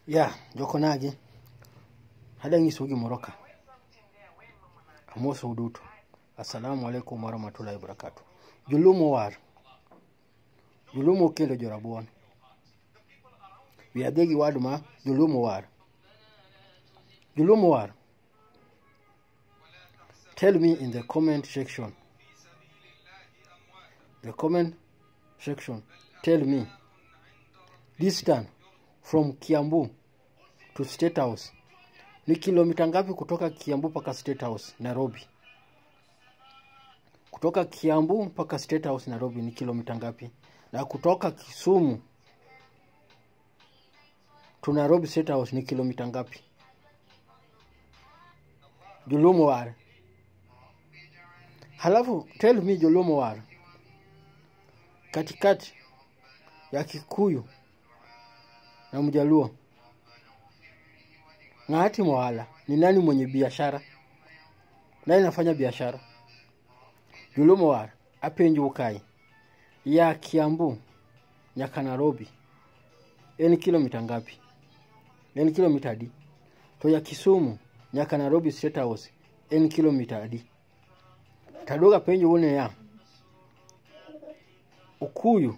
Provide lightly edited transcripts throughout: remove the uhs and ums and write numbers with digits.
Ya, jokonagi, adwa nyisou gimoro ka. Amosou duto. Assalamu alaikum warahmatullahi wabarakatuh. Joluo mowar. Joluo mokendo jorabuon. Wiya dhi gi word ma joluo mowar. Joluo mowar. Tell me in the comment section. The comment section. Tell me. Distance from Kiambu to State House. Ni kilomita ngapi kutoka Kiambu mpaka State House Nairobi? Kutoka Kiambu mpaka State House Nairobi ni kilomita ngapi? Na kutoka Kisumu to Nairobi State House ni kilomita ngapi? Joluo mowar. Halafu tell me Joluo mowar. Katikati ya Kikuyu na Mjaluo, ng'a timo ohala? Ni nani mwenye biashara? Nani anafanya biashara? Joluo mowar, apenjou kae. Ya Kiambu nyaka Nairobi en kilomita ngapi? En kilomita adi? To ya Kisumu nyaka Nairobi State House en kilomita adi? Taduogo apenjou niya, Okuyu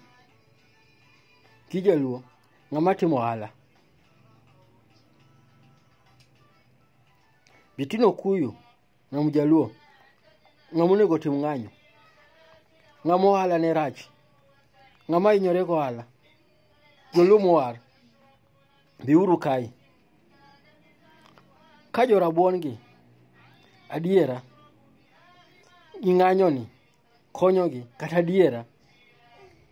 gi Jaluo ng'ama timo ohala? Between Okuyu na Mjaluo ng'ama onego otim ng'anyo? Ng'ama ohala ne rach? Ng'ama hinyore gohala? Joluo mowar, biuru kae. Ka jorabuon gi adiera gi ng'anyo ni konyogi kata adiera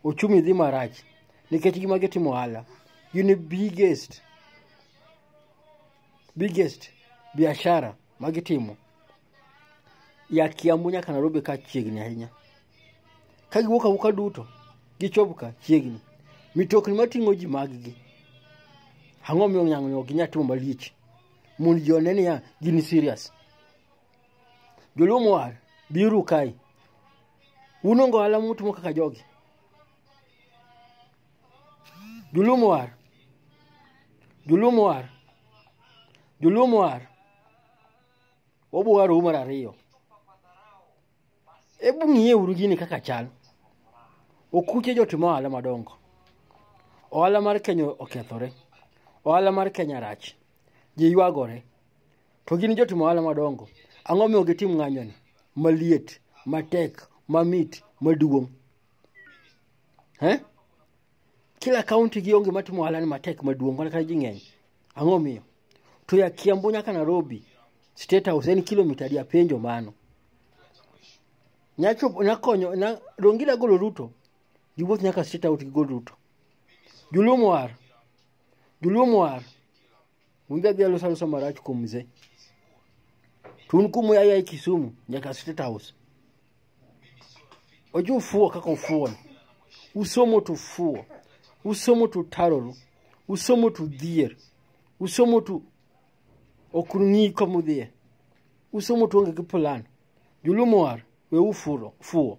ochumi dhi marach nikech gima gitimo ohala gin e biggest biashara magitimo ya Kiambu nyaka Nairobi ka chiegni ahinya. Ka giwuok awuoka duto gichopo ka chiegni. Mitokni mating'o ji mag gi ang'o miyo ng'anyo ok ginyal timo malich mondo ji one niya gin serious. Joluo mowar, biuru kae. Un onge ohala mutimo kaka jogi. Joluo mowar. Joluo mowar. Joluo mowar. Wabuwarou mar ariyo. Ebu ng'iye uru gini kaka chal. Okuche jotim ohala madongo. Ohala mar Kenya okethore. Ohala mar Kenya rach. Ji ywagore. To gin jotim ohala madongo. Ang'o miyo gitim ng'anyo ni? Maliet, matek, mamit, maduong'. Eh? Kila kaunti gionge matimo ohala ni matek maduong' kata ka ji ng'eny. Ang'o miyo? To ya Kiambu nyaka Nairobi State House en kilomita adi apenjo mano. Nyachopo nyakonyo na donge gida golo Ruto. Giwuoth nyaka State House gigol Ruto. Joluo mowar. Joluo mowar. Un dhi adhiya loso alosa marach kuom mzee. To un kuma uaye Kisumu nyaka State House. Oju fuwo kaka ufuwo ni. Usomo to ufuwo. Usomo to utaroru. Usomo to udhier. Usomo to ok ung'i kuma udhiye. Usomo to uonge gi plan. Joluo mowar, we ufuro, fuwo.